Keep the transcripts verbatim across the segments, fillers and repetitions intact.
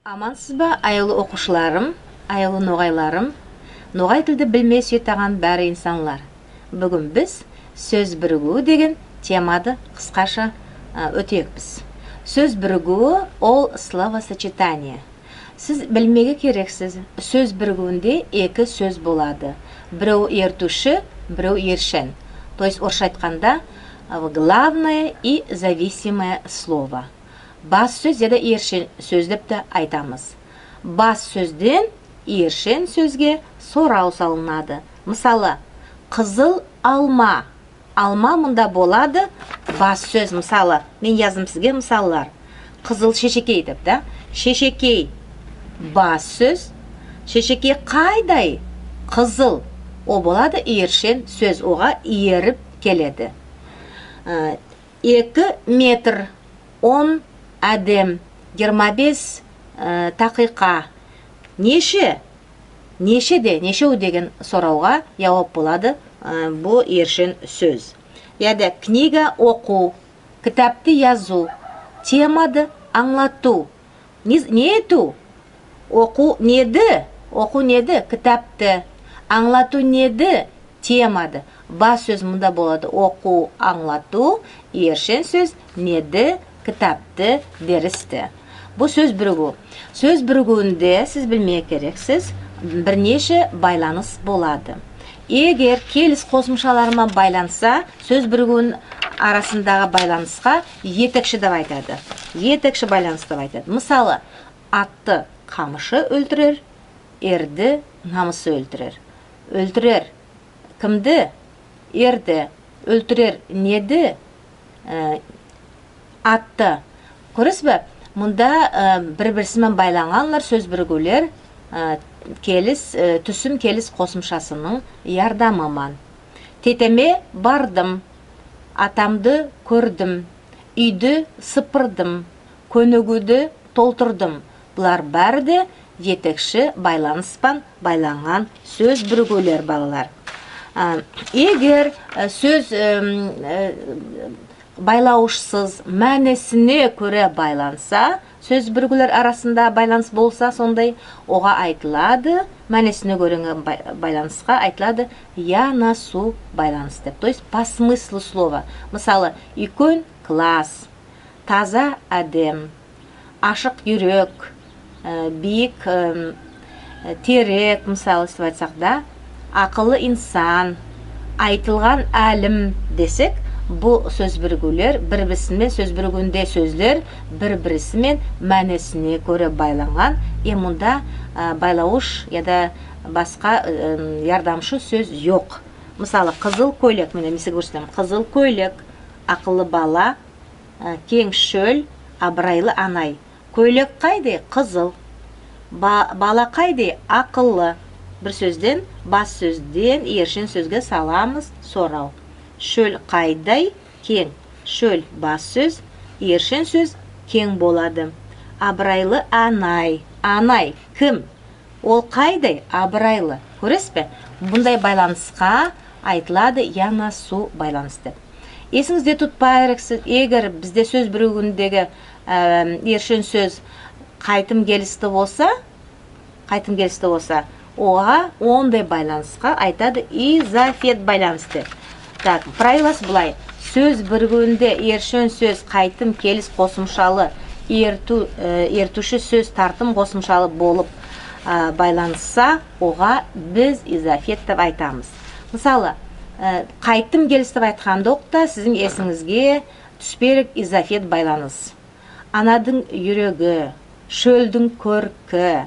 Амансызба, аявлы окувшыларым, аявлы ногайларым, ногай тилди билмеге суьетаган баьри инсанлар. Буьгуьн биз соьз биригуьв деген темады кыскаша, а, оьтеекпиз. Соьз биригуьви — ол словосочетание. Сиз билмеге керексиз, соьз биригуьвинде эки соьз болады. Бирев эртуьвши, бирев эршен. То есть, орысша айтканда, а, главное и зависимое слово. Бас соьз я да эршен соьз деп те айтамыз. Бас соьзден эршен соьзге сорав салынады. Мысалы, кызыл алма. Алма мунда болады бас соьз. Мысалы, мен яздым сизге мысаллар. Кызыл шешекей деп, да? Шешекей — бас соьз. Шешекей кайдай? Кызыл. Ол болады эршен соьз, ога ерип келеди. Аь, эки метр, он аьдем, йырма бес, аь, такыйка. Неше? Неше де, нешев деген соравга явап болады, аь, бу эршен соьз. Я да книга окув, китапты язув, темады анълатув. Не, не этуьв? Окув неди? Окув неди? Китапты. Анълатув неди? Темады. Бас соьз мунда болады окув, анълатув, эршен соьз неди? Китапты, деристи. Бу соьз биригуьв. Соьз биригуьвинде сиз билмеге керексиз, бир неше байланыс болады. Эгер келис косымшалары ман байланса, соьз биригуьвининъ арасындагы байланыска етекши деп айтады. Етекши байланыс деп айтады. Мысалы, атты камышы оьлтирер, эрди намысы оьлтирер. Оьлтирер кимди? Эрди. Оьлтирер неди? Аь, атты. Коьресизбе? Мунда, аь, бир-бириси мен байланганлар соьз биригуьвлер, аь, келис, аь, туьсим келис косымшасынынъ ярдамы ман. Тетеме бардым, атамды коьрдим, уьйди сыпырдым, коьнигуьвди толтырдым. Булар баьри де етекши байланыс пан байланган соьз биригуьвлер, балалар. Аь, эгер, аь, соьз, аь, аь, байлавышсыз, маьнесине коьре байланса, соьз биригуьвлер арасында байланыс болса сондай, ога айтылады, маьнесине коьре бай-, байланыска айтылады янасув байланыс деп. То есть по смыслу слова. Мысалы, уьйкен класс, таза аьдем, ашык юрек, аь, бийик, аь, терек, мысалы, соьйтип айтсак, да, акыллы инсан, айтылган аьлим десек, бу соьз биригуьвлер бир-бириси мен, соьз биригуьвинде соьзлер бир-бириси мен маьнесине коьре байланган, эм мунда, аь, байлавыш я да баска, аь, ярдамшы соьз йок. Мысалы, кызыл коьйлек, мине, мен сизге коьрсетемен. Кызыл коьйлек, акыллы бала, аь, кенъ шоьл, абырайлы анай. Коьйлек кайдай? Кызыл. Ба-, бала кайдай? Акыллы. Бир соьзден, бас соьзден эршен соьзге саламыз сорав. Шоьл кайдай? Кенъ. Шоьл — бас соьз, эршен соьз кенъ болады. Абырайлы анай. Анай ким? Ол кайдай? Абырайлы. Коьресизбе? Бундай байланыска айтылады янасув байланыс деп. Эсинъизде тутпага керексиз, эгер бизде соьз биригуьвиндеги, аь, эршен соьз кайтым келисли болса, кайтым келисли болса, ога, ондай байланыска айтады изафет байланыс деп. Так, правиласы булай. Соьз биригуьвинде эршен соьз кайтым келис косымшалы, эртуьв, аь, эртуьвши соьз тартым косымшалы болып, аь, байланысса, ога биз изафет деп айтамыз. Мысалы, аь, кайтым келис деп айтканда ок та сиздинъ эсинъизге туьспеге керек изафет байланыс. Анадынъ юреги, шоьлдинъ коьрки,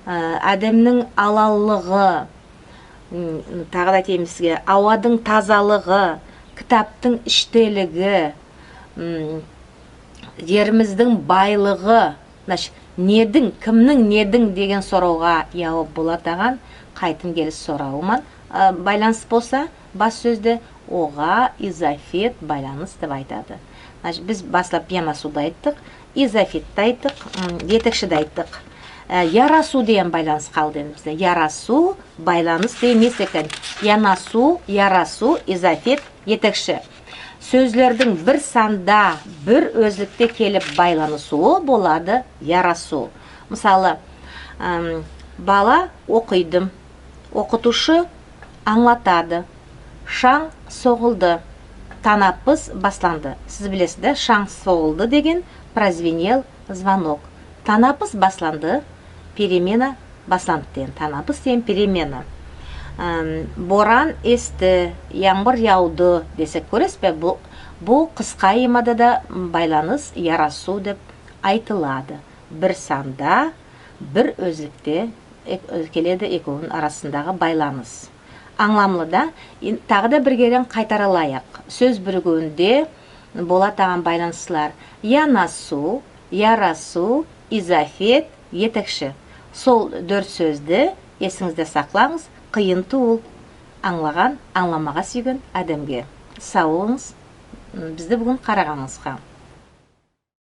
аь, аьдемнинъ алаллыгы, м, тагы да айтайым сизге, авадынъ тазалыгы, китаптынъ иштелиги, м, еримиздинъ байлыгы. Значит, нединъ, кимнинъ нединъ деген соравга явап болатаган кайтым келис соравы ман, аь, байланыс болса, бас соьзде, ога изафет байланыс деп айтады. Значит, биз баслап янасувды айттык, изафетти айттык, м, етекшиди айттык. Аь, ярасув деген байланыс калды энди бизде. Ярасув байланыс те эмес экен. Янасув, ярасув, изафет, етекши. Соьзлердинъ бир санда, бир оьзликте келип байланысувы болады ярасув. Мысалы, м, бала окыйды, окытувшы анълатады, шанъ согылды, танапыс басланды. Сиз билесиз, да, шанъ согылды деген прозвенел звонок. Танапыс басланды, перемена басланды деген. Танапыс деген перемена. М, боран эсти, ямгыр явды десек, коьресиз бе, бу, бу кыска йыймада да байланыс ярасув деп айтылады. Бир санда, бир оьзликте эк- келеди экевининъ арасындагы байланыс. Анъламлы да, ин- тагы да бир кере кайтаралайык. Соьз биригуьвинде болатаган байланыслар: янасув, ярасув, изафет, етекши. Сол доьрт соьзди эсинъизде сакланъыз, кыйын тувыл анълаган, анъламага суьйген аьдемге. Сав болынъыз, м, бизди буьгуьн караганынъызга.